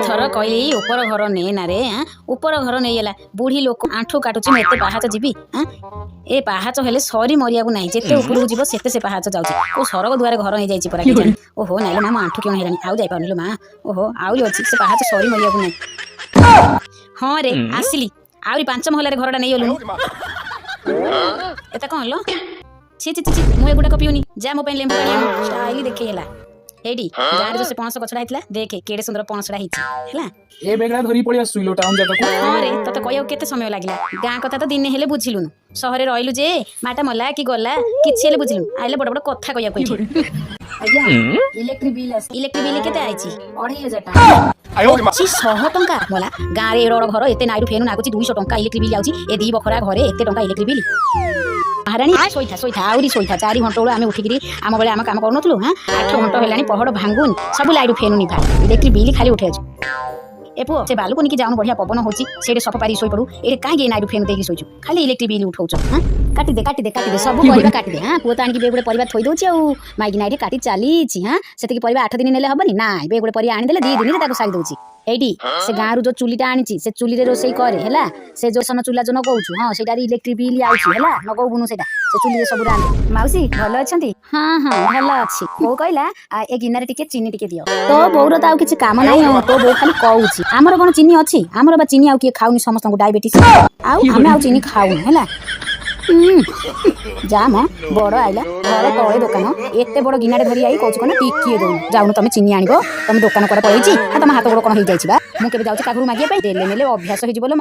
ଥର କହିଲି ଉପର ଘର ନେ ନା ରେ। ଆଁ, ଉପର ଘର ନେଇଗଲା। ବୁଢୀ ଲୋକ, ଆଣ୍ଠୁ କାଟୁଛି, ମୁଁ ଏତେ ପାହାଚ ଯିବି? ଆଁ, ଏ ପାହାଚ ହେଲେ ସରି ମରିବାକୁ ନାହିଁ। ଯେତେ ଉପରକୁ ଯିବ, ସେତେ ସେ ପାହାଚ ଯାଉଛି। ଓ ସରଗ ଦୁଆରେ ଘର ନେଇଯାଇଛି ପରା କେଜାଣି। ଓହୋ, ନାଇଁଲୋ ମା, ମୋ ଆଣ୍ଠୁ କେଉଁ ହେଲାଣି, ଆଉ ଯାଇପାରୁନି ଲୋ ମା। ଓହୋ, ଆହୁରି ଅଛି, ସେ ପାହାଚ ସରି ମରିବାକୁ ନାହିଁ। ହଁ ରେ, ଆସିଲି। ଆହୁରି 5 ମହଲାରେ ଘରଟା ନେଇଗଲୁନି। ଏଟା କଣ ଲୋ? ଛି ଛି ଛି ଛି, ମୁଁ ଏଗୁଡ଼ାକ ପିଉନି। ଯା, ମୋ ପାଇଁ ଲେମ୍ବୁ ପାଣି ଆଣୁ। ଷ୍ଟାଇଲ ଦେଖେଇ ହେଲା। ଏଇଠି ଗାଁରେ ଯୋଉ ସେ ପଣସ ଗଛଟା ହେଇଥିଲା, ଦେଖେ କେଡ଼େ ସୁନ୍ଦର ପଣସଟା ହେଇଛି ହେଲା। ଏ ବେଗଟା ଧରି ପଳେଇ ଆସୁଛୁ ଲୋ ଟାଉନ ଜାଗାକୁ? ହଁ ରେ, ତତେ କହିବାକୁ କେତେ ସମୟ ଲାଗିଲା? ଗାଁ କଥା ତ ଦିନେ ହେଲେ ବୁଝିଲୁନୁ। ସହରରେ ରହିଲୁ ଯେ ମାଟା ମଲା କି ଗଲା, କିଛି ହେଲେ ବୁଝିଲୁନୁ। ଆଇଲେ ବଡ ବଡ କଥା କହିବାକୁ ଏଇଠି। ଆଜ୍ଞା, ଇଲେକ୍ଟ୍ରିକ ବିଲ୍ ଆସି ଇଲେକ୍ଟ୍ରିକ ବିଲ୍ କେତେ ଆଇଛି? 2500 ଟଙ୍କା। 2500 ଟଙ୍କା! ମଲା, ଗାଁରେ ଏଡ ବଡ ଘର, ଏତେ ନାଇଟ୍ ଫ୍ୟାନ୍ ନାଗୁଛି, 200 ଟଙ୍କା ଇଲେକ୍ଟ୍ରିକ ବିଲ୍ ଯାଉଛି। ଏ 2 ବଖରା ଘରେ ଏତେ ଟଙ୍କା ଇଲେକ୍ଟ୍ରିକ ବିଲ୍! ମହାରାଣୀ, ଶୋଇଥା ଶୋଇଥା, ଆହୁରି ଶୋଇଥା। 4 ଘଣ୍ଟା ବେଳୁ ଆମେ ଉଠିକିରି ଆମ ବେଳେ ଆମେ କାମ କରୁନଥିଲୁ? ହଁ, 8 ଘଣ୍ଟା ହେଲାଣି, ପହଡ଼ ଭାଙ୍ଗୁନି, ସବୁ ଲାଇଟ୍ ଫ୍ୟାନ୍ ନିଭା, ଇଲେକ୍ଟ୍ରିକ ବିଲ୍ ଖାଲି ଉଠେଇଛୁ। ଏ ପୁଅ, ସେ ବାଲକୁନିକି ଯାଉନୁ, ବଢିଆ ପବନ ହଉଛି, ସେଇଠି ସଫା ପାରି ଶୋଇପଡୁ। ଏଠି କାହିଁକି ନାଇଟ୍ ଫ୍ୟାନ୍ ଦେଇକି ଶୋଇଛୁ? ଖାଲି ଇଲେକ୍ଟ୍ରିକ ବିଲ୍ ଉଠଉଛ। ହଁ, କାଟିଦେ, କାଟିଦେ, କାଟିଦେ, ସବୁ ପରିବା କାଟିଦେ। ହଁ, ପୁଅ ତ ଆଣିକି ବେଗୁଡ଼େ ପରିବା ଥୋଇ ଦଉଛି ଆଉ ମାଇକି ନାଇଟ୍ କାଟି ଚାଲିଛି। ହଁ, ସେତିକି ପରିବା 8 ଦିନ ନେଲେ ହବନି? ନାଇଁ, ବେଗୁଡ଼େ ପରିବା ଆଣିଦେଲେ 2 ଦିନରେ ତାକୁ ସାରି ଦଉଛି। ଏଇଠି ସେ ଗାଁରୁ ଯୋଉ ଚୁଲିଟା ଆଣିଛି, ସେ ଚୁଲିରେ ରୋଷେଇ କରେ ହେଲା। ସେ ଯୋଉ ସନ ଚୁଲା ଯୋଉ ନଗଉଛୁ, ହଁ, ସେଇଟାରେ ଇଲେକ୍ଟ୍ରିକ ବିଲ୍ ଆଉଛି ହେଲା। ନଗଉବୁନୁ ସେଇଟା, ସେ ଚୁଲିରେ ସବୁ ରାନ୍ଧେ। ମାଉସୀ ଭଲ ଅଛନ୍ତି? ହଁ ହଁ, ଭଲ ଅଛି। ବୋଉ କହିଲା, ଏ ଗିନାରେ ଟିକେ ଚିନି ଟିକେ ଦିଅ। ତୋ ବୋଉର ତ ଆଉ କିଛି କାମ ନାହିଁ ଆଉ, ତୋ ବୋଉ ଖାଲି କହୁଛି। ଆମର କଣ ଚିନି ଅଛି? ଆମର ବା ଚିନି ଆଉ କିଏ ଖାଉନି, ସମସ୍ତଙ୍କୁ ଡାଇବେଟିସ୍, ଆଉ ଆମେ ଆଉ ଚିନି ଖାଉନୁ ହେଲା। ଯା ମ, ବଡ ଆଇଲା, ଘର ତଳେ ଦୋକାନ, ଏତେ ବଡ ଗିନାଟେ ଧରି I କହୁଛି କଣ ଟିକିଏ ଦଉନୁ। ଯାଉନୁ ତମେ ଚିନି ଆଣିବ। ତମେ ଦୋକାନ କୁଆଡେ ପଳେଇଛି ନା? ତମ ହାତ ଗୋଡ କଣ ହେଇଯାଇଛି ବା? ମୁଁ କେବେ ଯାଉଛି କାହା ଘରୁ ମାଗିବା ପାଇଁ? ଦେଲେ ନେଲେ ଅଭ୍ୟାସ ହେଇଯିବ ଲୋ।